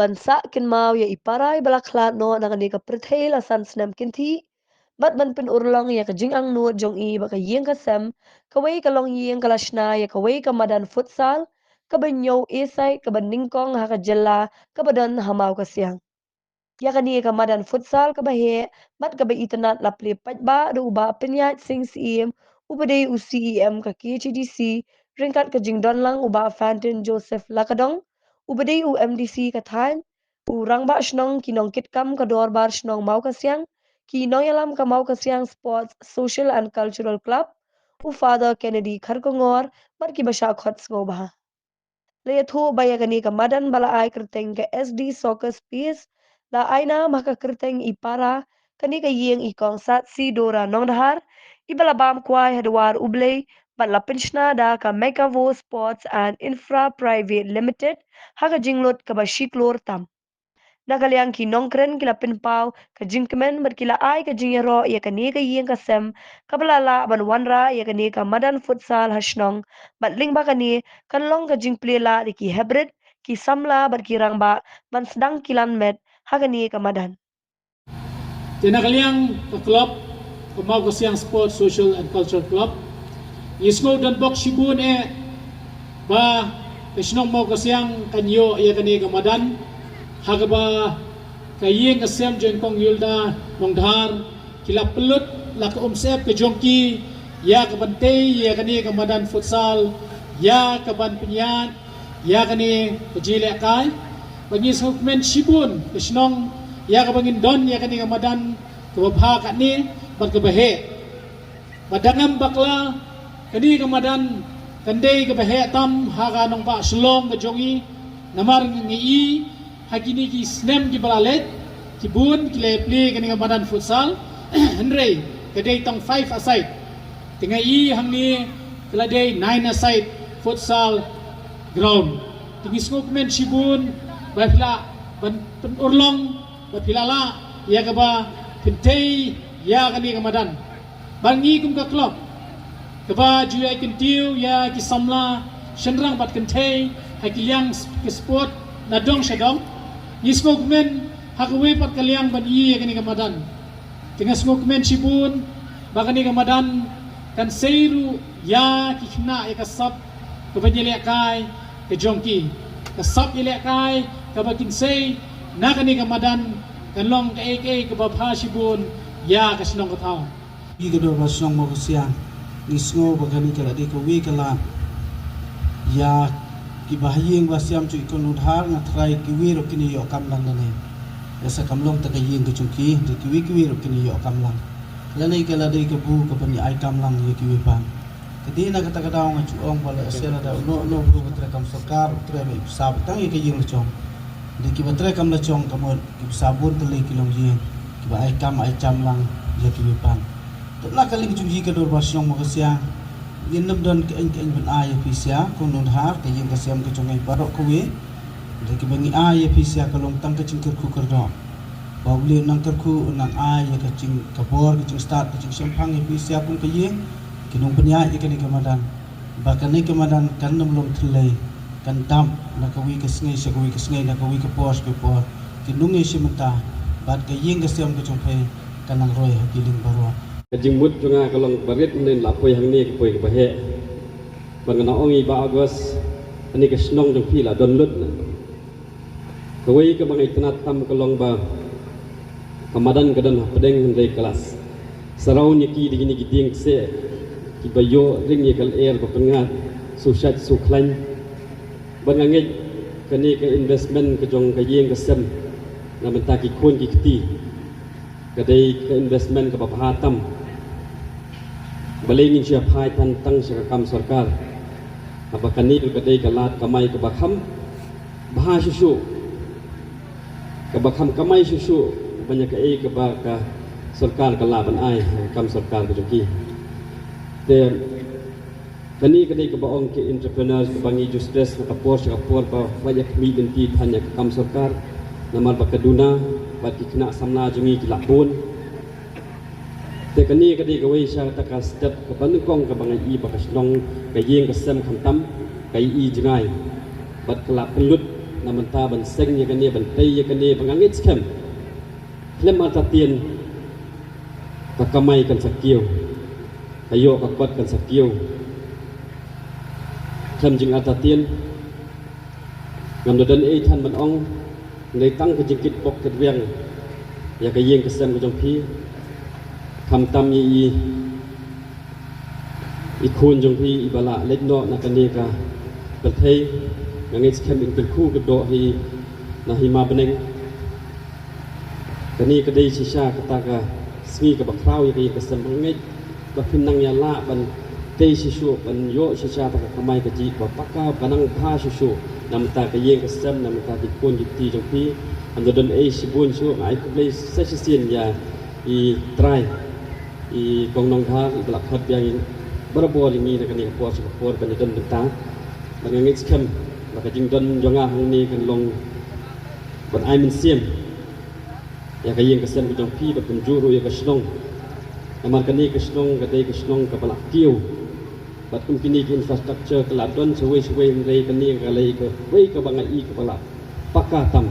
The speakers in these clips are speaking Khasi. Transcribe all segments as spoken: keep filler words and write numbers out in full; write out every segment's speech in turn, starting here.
ban sah kynmaw ïa i para iba la khlad noh na kane ka pyrthei la san snem kynthih, bad ban pynurlong ïa ka jingangnud jong i bad ka ïing ka sem, kawei ka longïing ka la shna ïa kawei ka madan futsal kaba ñiew esai kaba nyngkong ha ka jylla kaba don ha Mawkasiang. Ïa kane ka madan futsal kaba heh bad kaba itynnad la plie paidbah da u Bah Pynïaid Sing Syiem, uba dei u C E M ka K H A D C, ryngkat ka jingdon lang u Bah Fantin Joseph Lakadong, uba dei u M D C ka thaiñ, u rangbah shnong, ki nongkitkam ka dorbar shnong Mawkasiang, ki nongïalam ka Mawkasiang Sports Social and Cultural Club, u Father Kennedy Kharkongor, bad kiba shah khot sngewbha. La ïathuh ba ïa kane ka madan ba la ai kyrteng ka S D Soccer Space, la ai nam ha ka kyrteng i para kane ka ïing i Kong Satsi Dora Nongdhar, iba la bam kwai ha dwar U Blei, bad la pynshna da ka Megavo Sports and Infra Private Limited ha ka jinglut kaba shi klur tam. Na ka liang ki nongkren ki la pynpaw ka jingkmen bad ki la ai ka jingïaroh ïa kane ka ïing ka sem kaba la lah ban wanrah ïa kane ka madan futsal ha shnong, bad lyngba kane kan long ka jingplie lah da ki heprit, ki samla bad ki rangbah ban sdang ki lan met ha kane ka madan. Te na ka liang ka club, ka Mawkasiang Sports Social and Cultural Club, ngi sngew don bok shibun eh ba ka shnong Mawkasiang kan ïoh ïa kane ka madan, ha kaba ka ïing ka sem jong Kong Yulda Nongdhar ki la pynlut la ka umsyep ka jong ki ïa ka ban tei ïa kane ka madan futsal, ïa ka ban pynïaid ïa kane ka jingïalehkai. Ba ngi sngewkmen shibun ka shnong ïa kaba ngin don ïa kane ka madan kaba bha katne bad kaba heh. Ba dang em bakla, kane ka madan kan dei kaba heh tam ha ka nongbah Shillong ka jong ngi, namar ngi i ha kine ki snem kiba la leit, ki bun ki la plie kane ka madan futsal, hynrei ka dei tang five a side. Te nga i hangne ka la dei nine a side futsal ground. Te ngi sngewkmen shibun ba phi la ban pynurlong ba phi la lah ïa kaba pyntei ïa kane ka madan. Ba ngi kum ka club kaba ju ïai kyntiew ïa ki samla shynrang bad kynthei ha ki liang s-, ki sport na dong sha dong, ngi sngewkmen ha kawei pat ka liang ban ïoh ïa kane ka madan. Te nga sngewkmen shibun ba kane ka madan kan sei ruh ïa ki khynnah, ïa ka sap kaba ïalehkai ka jong ki. Ka sap ïalehkai kaba kin sei na kane ka madan kan long kaei kaei kaba bha shibun ïa ka shnong ka thaw. Ngi ka dorbar shnong Mawkasiang, ngi sngew ba kane ka la dei kawei ka lad ïa kiba ha ïing ba siam jong i Kong Nongdhar. Nga tharai kiwei ruh kin ïoh kam lang lane. Ïa sa kam long tang ka ïing ka jong ki, hynrei kiwei kiwei ruh kin ïoh kam lang. Lane ka la dei ka bu kaba ngi ai kam lang ïa kiwei pat. Ka dei na kata ka daw nga ju ong ba lehse lada uno uno u bru ba trei kam sorkar u trei ba i pisa ba tang ïa ka ïing la jong. Hynrei kiba trei kam la jong ka mut ki pisa bun tylli ki longïing kiba ai kam ai jam lang ïa kiwei pat. Te na ka liang jong ngi ka dorbar shnong Mawkasiang, ngin ym don kaei kaei ban ai ïa phi sha Kong Nongdhar, ka ïing ka sem ka jong ngi baroh kawei. Hynrei kiba ngi ai ïa phi sha ka long tang ka jingkyrkhu kyrdoh. Ba U Blei un nang kyrkhu, un nang ai ïa ka jing, ka bor, ka jingstad, ka jingshemphang ïa phi sha kum ka ïing, ki nongpynïaid ïa kane ka madan. Ba kane ka madan kan ym long thyllei, kan dap na kawei ka sngi sha kawei ka sngi, na kawei ka por sha kawei ka por. Ki nongïashim bynta bad ka ïing ka sem ka jong phi kan nang roi ha ki liang baroh. Ka jingmut jong nga ka long ba rit mynnin la poi hangne ka poi kaba heh. Ba nga nang ong ïa i Bah August, kane ka shnong jong phi la don lut na. Kawei kaba nga itynnad tam ka long ba ka madan ka don hapdeng, hynrei ka la s-, surround ïa ki da kine ki dieng kseh kiba ïoh ring ïa ka lyer ba pyngngad shu shait shu khlaiñ. Bad nga ngeit kane ka investment ka jong ka ïing ka sem na bynta ki khun ki kti ka dei ka investment kaba bha tam. Balei ngin shu ïa phai than tang sha ka kam sorkar? Haba kane ka dei ka lad kamai kaba kham bha shuh shuh, kaba kham kamai shuh shuh ban ïa kaei kaba ka sorkar ka lah ban ai ha ka kam sorkar ka jong ki. Te kane ka dei kaba ong ki entrepreneurs kaba ngi ju stress na ka por sha ka por ba wat ïa khmih lynti than ïa ka kam sorkar, namar ba ka duna bad ki khynnah samla jong ngi ki la bun. Te kane ka dei kawei sha kata ka step kaba nyngkong kaba nga i ba ka shnong, ka ïing ka sem khamtam ka i jngai bad ka la pynlut Na mynta ban seng ïa kane, ban tei ïa kane, ba nga ngeit skhem khlem artatien ka kamai kan sa kiew, ka ïoh ka kot kan sa kiew. Khlem jingartatien ngam da don ei than ban ong, hynrei tang ka jingkitbok kitrwiang ïa ka ïing ka sem ka jong phi. Khamtam ïa i i khun jong phi iba la leit noh na kane ka pyrthei. Nga ngeit skhem in kyrkhu ka doh hi na hima bneng. Kane ka dei shisha kata ka sngi kaba khraw ïa ka ïing ka sem, ba nga ngeit ba phin nang ïa lah ban tei shisha, ban ïoh shisha ta ka kamai kajih ba paka, ba nang bha shisha na mynta ka ïing ka sem, na mynta ki khun ki kti jong phi. Ngam da don ei shibun shuh, nga ai khublei sa shisien ïa i trai, i Kong Nongdhar, iba la khot biang ïa ngi barabor ïa ngi na kane ka por sha ka por ban ïadon bynta. Bad nga ngeit skhem ba ka jingdon jong nga hangne kan long ban ai mynsiem ïa ka ïing ka sem ka jong phi, bad kumjuh ruh ïa ka shnong. Namar kane ka shnong ka dei ka shnong kaba la kiew. Bad kum kine ki infrastructure ka la don shawei shawei, hynrei kane ka la ïa kawei kaba nga i kaba la paka tam.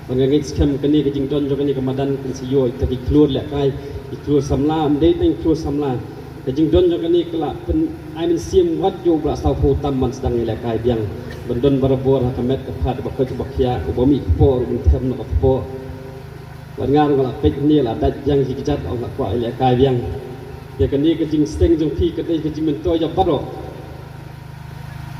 Bad nga ngeit skhem kane ka jingdon jong kane ka madan kan sa ïoh ïa kita ki khlur lehkai, ki khlur samla, ym dei tang ki khlur samla. Ka jingdon jong kane ka la pyn-, ai mynsiem wat ïa u ba la sawphew tam ban sdang ïalehkai biang, ban don barabor ha ka met ka phad, uba koit uba khiah, uba mih kpoh ruh un them noh ka kpoh. Bad nga ruh nga la peit hangne, la dait biang ki kjat, ong la kwah ïalehkai biang. Ïa kane ka jingseng jong phi ka dei ka jingmyntoi ïa baroh.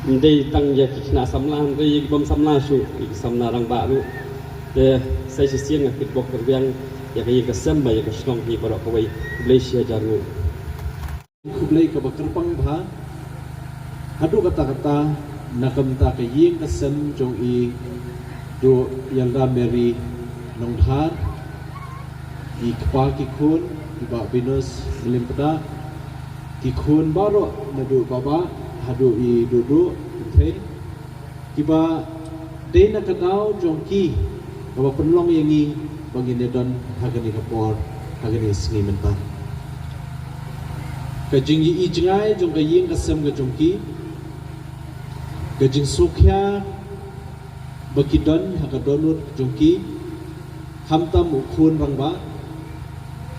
Ym dei tang ïa ki khynnah samla, hynrei ïa ki bym samla shuh, ïa ki samla rangbah ruh. Te sa shisien nga kitbok kitrwiang ïa ka ïing ka sem bad ïa ka shnong hi baroh kawei. Khublei shihajar nguh. Khublei kaba kyrpang bha. Haduh katta katta na ka bynta ka ïing ka sem jong i Duh Ïalda Mary Nongdhar, i kpa ki khun, i Bah Binus Mylliempdah, ki khun baroh naduh Bah Bah haduh i Duh Duh Kynthei, kiba dei na ka daw jong ki kaba pynlong ïa ngi ba ngin ïadon ha kane ka por, ha kane ka sngi mynta. Ka jingïohi jngai jong ka ïing ka sem ka jong ki, ka jingsngewkhia ba ki don ha ka dohnud jong ki, khamtam u khun rangbah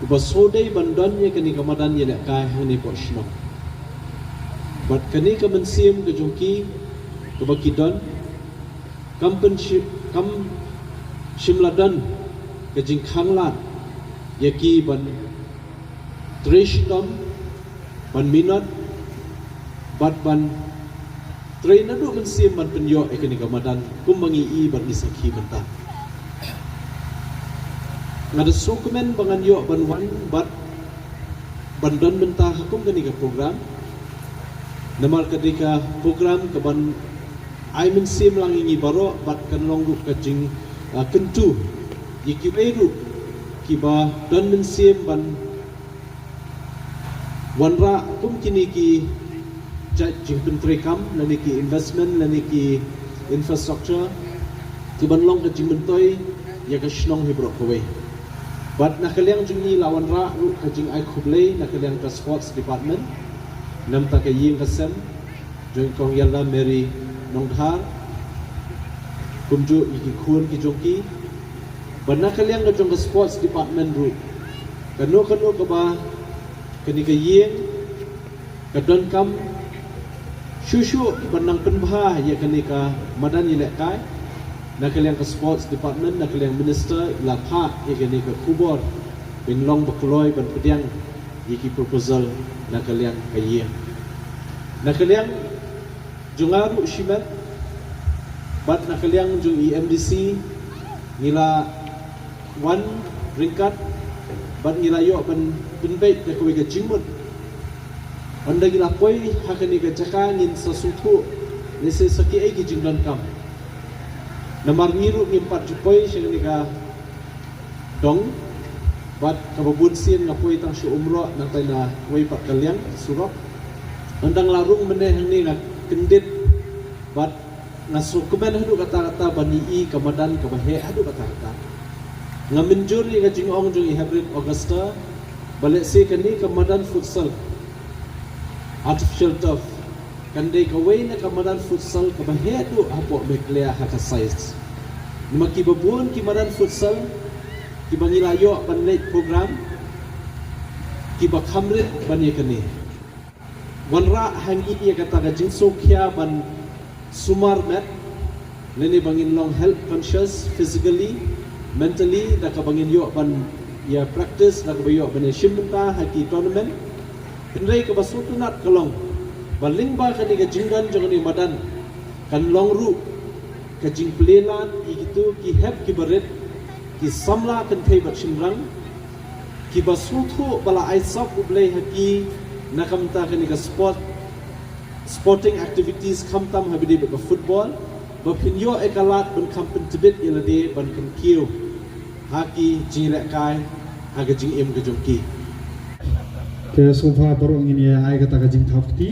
uba shu dei ban don ïa kane ka madan ïalehkai hangne hapoh shnong. Bad kane ka mynsiem ka jong ki kaba ki don, kam pynshi-, kam shym la don ka jingkhang lad ïa ki ban trei shitom, ban minot, bad ban trei naduh mynsiem ban pynïoh ïa kane ka madan kumba ngi i bad ngi sakhi mynta. Nga da sngewkmen ba ngan ïoh ban wan bad ban don mynta ha kum kane ka program. Namar ka dei ka program kaban ai mynsiem lang ïa ngi baroh bad kan long ruh ka jing, ah, kyntu ïa kiwei ruh kiba don mynsiem ban wanrah kum kine ki jait jingpyntreikam, lane ki investment, lane ki infrastructure, kiban long ka jingmyntoi ïa ka shnong hi baroh kawei. Bad na ka liang jong ngi la wanrah ruh ka jingai khublei na ka liang ka Sports Department, na bynta ka ïing ka sem jong i Kong Ïalda Mary Nongdhar, kumjuh ïa ki khun ki jong ki. Bad na ka liang ka jong ka Sports Department ruh, kano kano kaba kane ka ïing ka donkam shuh shuh ban nang pynbha ïa kane ka madan ïalehkai, na ka liang ka Sports Department, na ka liang Minister, i la phah ïa kane ka khubor ban long ba kloi ban pdiang ïa ki proposal na ka liang ka ïing. Na ka liang jong nga ruh shimet bad na ka liang jong i M D C, ngi la wan ryngkat bad ngi la ïoh ban pynbeit da kawei ka jingmut. Ynda ngi la poi ha kane ka jaka ngin sa sngewthuh lehse sa kiei ki jingdonkam. Namar ngi ruh ngim pat ju poi sha kane ka dong, bad kaba bun sien nga poi tang sha umrok, nangta na wei pat ka liang surok. Ynda nga la rung mynne hangne nga kyndit bad nga sngewkmen haduh katta katta ban ïohi ka madan kaba heh haduh katta katta. Nga mynjur ïa ka jingong jong i Heprit Augusta ba lehse kane ka madan futsal, artificial turf, kan dei kawei na ka madan futsal kaba heh haduh hapoh Meghalaya ha ka size. Namar kiba bun ki madan futsal kiba ngi la ïoh ban leit program kiba kham rit ban ïa kane. Wanrah ha ngi ïa kata ka jingsngewkhia ban sumar met lane ba ngin long health conscious physically, mentally, da kaba ngin ïoh ban ïa practice, da kaba ïoh ban ïa shim bynta ha ki tournament. Hynrei kaba sngewtynnat ka long ba lyngba kane ka jingdon jong kane madan kan long ruh ka jingplie lad ïa kito ki hep kiba rit, ki samla kynthei bad shynrang kiba sngewthuh ba la ai sap U Blei ha ki na ka bynta kane ka sport, sporting activities, khamtam ha ba ïadei bad ka football, ba phin ïoh ïa ka lad ban kham pyntbit ïa lade ban kyntiew ha ki jingïalehkai ha ka jingim ka jong ki. Te sngewbha baroh ngin ïa ai kata ka jingthap kti.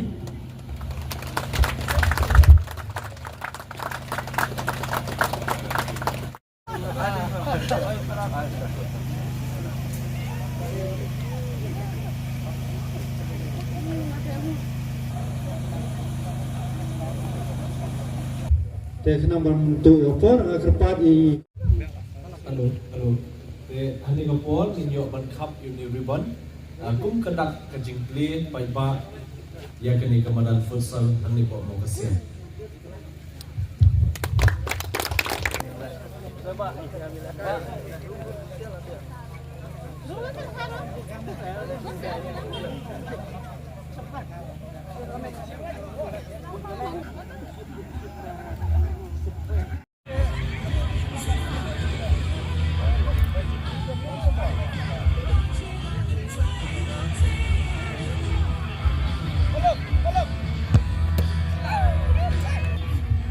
Te khnang ban tuh ïa ka por, nga kyrpad ïa i. Hello, hello. Te ha kane ka por ngin ïoh ban khap ïa une u ribbon. Ah, kum ka dak ka jingplie paidbah ïa kane ka madan futsal hangne hapoh Mawkasiang.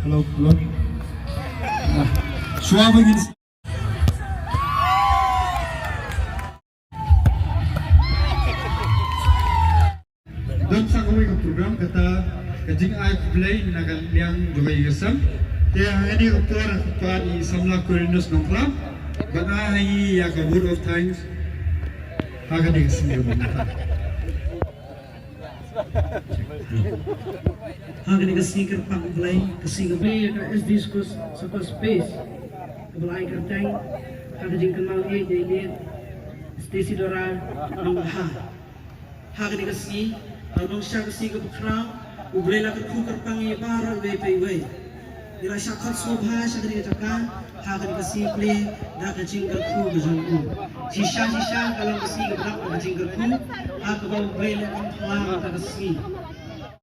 Hello, hello. Ah, shuwa ba ngin Don sa kawei ka program kata ka jingai khublei na ka liang jong ka ïing ka sem. Te ha kane ka por nga kyrpad ïa i samla Quirinus Nongkhlaw ban ai ha i ïa ka vote of thanks ha kane ka sngi kaba mynta. Ha kane ka sngi kyrpang Blei, ka sngi kaba ïa ka S D Soccer Space kaba la ai kyrteng ha ka jingkynmaw ïa i Stacy Dora Nongha. Ha kane ka sngi, ha nongshakri ka sngi kaba khraw, U Blei la kyrkhu kyrpang ïa baroh iwei pa iwei. Ngi la shah khot sngewbha sha kane ka jaka ha kane ka sngi plie da ka jingkyrkhu ka jong u. Shisha shisha ka long ka sngi kaba dap da ka jingkyrkhu, ha kaba U Blei la pynpaw ïa ka sngi.